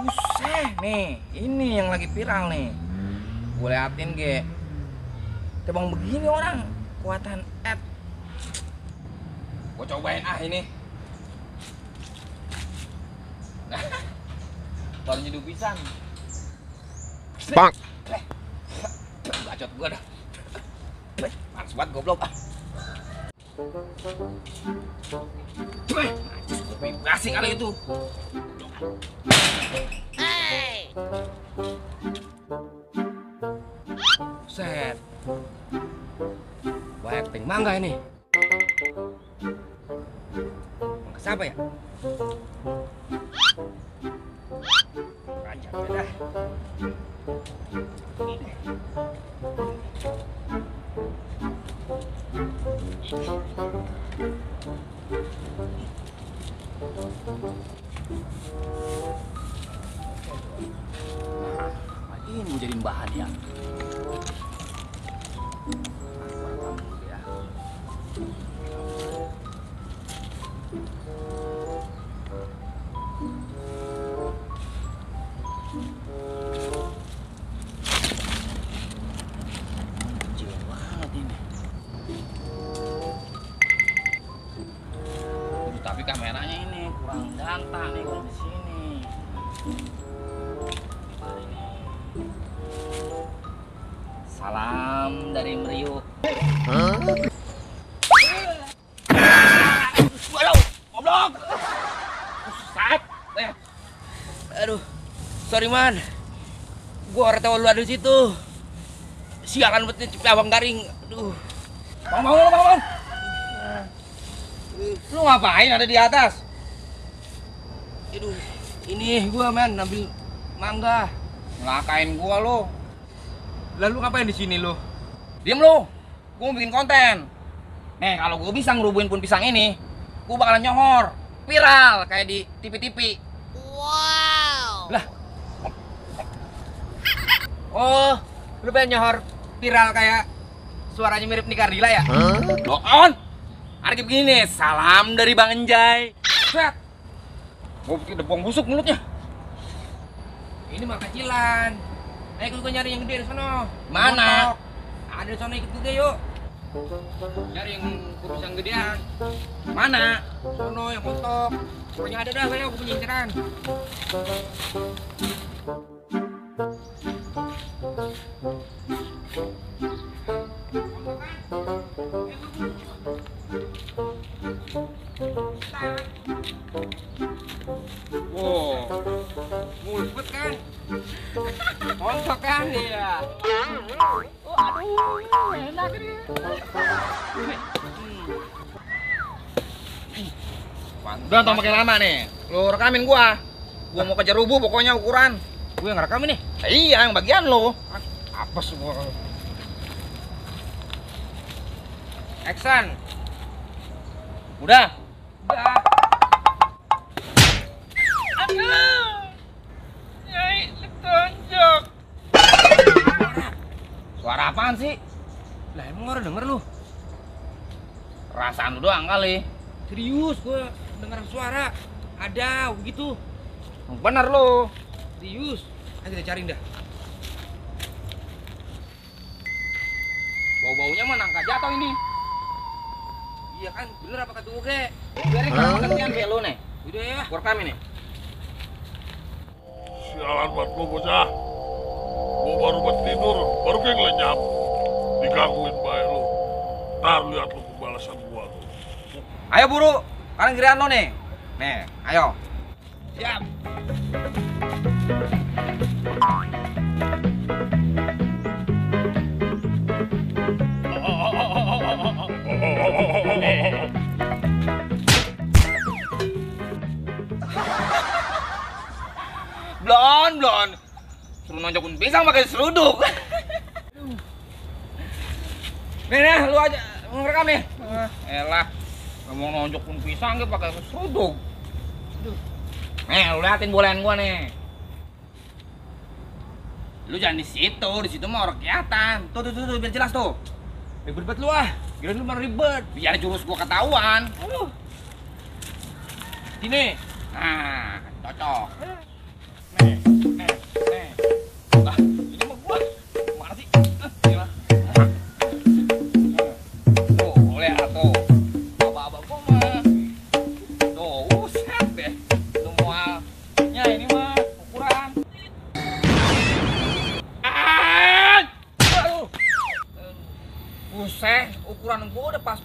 Buset, nih, ini yang lagi viral nih. Gue liatin, Ge. Tebang begini orang, kuatan Ed. Gue cobain ini. Baru nyeduh pisang. Bang. Bacot gue dah. Panas banget goblok ah. Kopi gasing kali itu. Hey. Set. Banyak ting mangga ini. Mangga siapa ya? Raja dah. Ini deh. Ini mau jadiin bahan ya. Kecil banget ini. Tapi kameranya ini kurang ganteng nih kalau di sini. Salam dari Meriuk. Waduh, goblok. Sat. Aduh. Sorry man. Gua orang tahu lu ada di situ. Sialan betnya abang garing. Aduh. Bang. Lu ngapain ada di atas? Aduh, ini gua men ambil mangga. Ngelakain gua lo. Lalu ngapain di sini lo? Diem lo. Gua mau bikin konten. Nih, kalau gua bisa ngerubuhin pun pisang ini, gua bakalan nyohor. Viral kayak di TV-TV. Wow. Lah. Oh, lu pengen nyohor viral kayak suaranya mirip Nikardila ya? Doon. Ada kayak begini nih, salam dari Bang Enjay. Set. Gua bikin depong busuk mulutnya. Ini mah kecilan. Ayo gue nyari yang gede di sana. Mana? Ada di sana, ikut gue yuk. Nyari yang yang gedean. Mana? Sono yang montok. Pokoknya ada dah, saya gue punya inceran. Wow, mulpet kan? Montok kan dia? Oh, aduh, enak ini. Udah tau makin lama nih. Lu rekamin gua. Gua mau kejar rubuh pokoknya ukuran. Gua yang ngerekam ini. Iya, yang bagian lo. Apa semua? Action. Udah. Udah. Nyai, ditonjok. Suara apaan sih? Lah emang orang denger lu? Perasaan lu doang kali. Serius, gue denger suara. Ada begitu. Bener lu. Serius. Ayo kita cariin dah. Bau-baunya mah nangka jatuh ini. Iya kan, bener apa kata gue? Biarin gantian kayak lu nih. Udah ya, gua rekam ini. Sialan buat lu bocah. Gua baru buat tidur, baru kayak ngelenyap. Digangguin baik lu. Ntar lihat lu pembalasan gua tuh. Ayo buru, kalian giliran lo nih. Nih, ayo. Siap. Blon. Suruh nonjokin pisang pakai seruduk. Nih, lu aja ngerekam nih. Elah, mau nonjokin pisang gitu pakai seruduk. Nih, lu liatin bolehan gua nih. Lu jangan di situ mah orang kelihatan. Tuh, biar jelas tuh. Ribet lu ah. Gila lu malah ribet. Biar jurus gua ketahuan. Sini. Nah, cocok. Nih.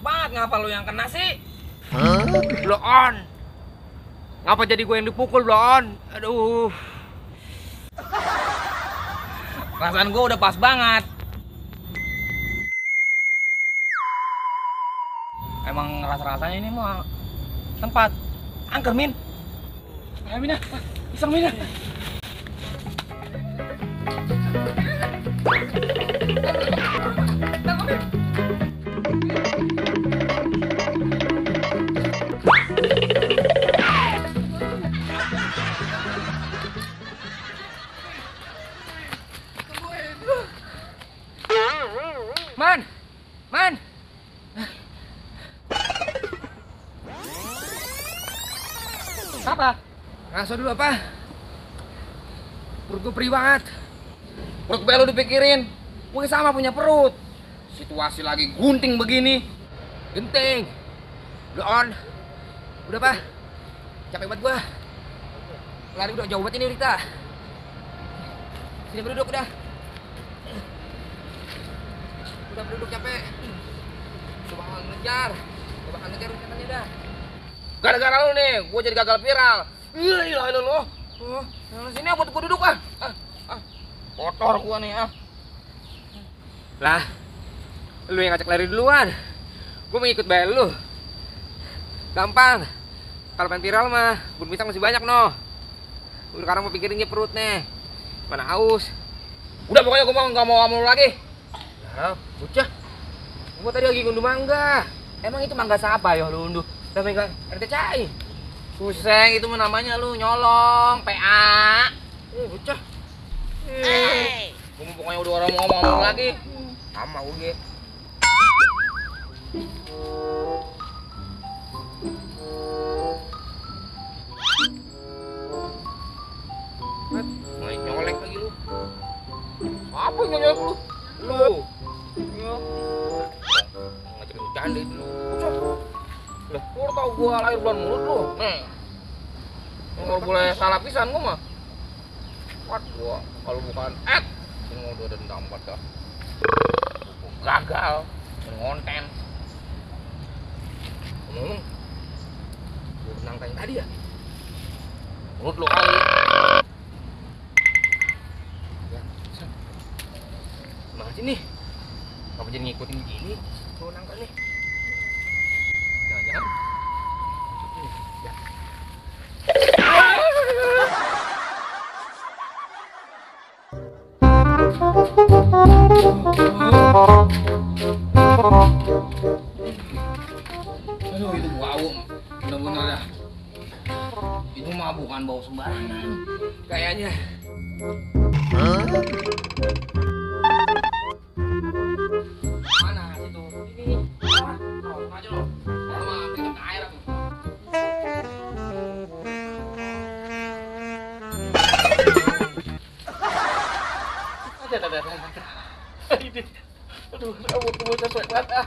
banget, ngapa lu yang kena sih? Blow on. Ngapa jadi gue yang dipukul, blow on? Aduh. Perasaan gue udah pas banget. Emang rasa-rasanya ini mah tempat angker, Min. Ayo, Min, iseng, Min. Man, man. Apa? Ngaso dulu apa? Perut gue perih banget. Perut gue lu dipikirin. Gue sama punya perut. Situasi lagi gunting begini. Genting. Blow on. Udah, Pak. Capek banget gue. Lari udah jauh banget ini, Rita. Sini berduduk udah. Udah berduduk capek. Coba ngejar. Coba ngejar rencananya dah. Gara-gara lu nih, gue jadi gagal viral. Iya lo. Sini buat gue duduk ah. Kotor gua nih ah. Lah, lu yang ngajak lari duluan. Gue mau ikut bayar lu. Gampang. Kalau pengen viral mah, bun pisang masih banyak noh. Udah sekarang mau pikirin perut nih. Mana haus. Udah pokoknya gue nggak mau sama lu lagi. Nah, bocah. Gue tadi lagi ngunduh mangga. Emang itu mangga siapa ya lu unduh? Udah megang RTCI. Puseng itu namanya lu nyolong PA. Bocah. Gue pokoknya udah orang mau ngomong lagi. Sama gue. Mau nyolek lagi lu. Apa yang nyolek lu? Lu. Iya. Ngajak bercanda itu lu. Lah, lu tau gua lahir bulan mulut lu. Nih. Nggak boleh salah pisan gua mah. Kuat gua kalau bukan ini udah dendam banget dah. Gagal ngonten. Ngomong. Gua menang kayak tadi ya. Mulut lu kali. Ya, makasih nih. Ngapa jadi ngikutin gini? Gua nangka nih. Jangan-jangan. Ya. Aduh, itu bau bener-bener dah. Itu mah bukan bau sembarangan kayaknya. Mana itu? Ini. Aja lo. Sama ambil ke air aku. Aduh, rambut gue sesuai banget ah.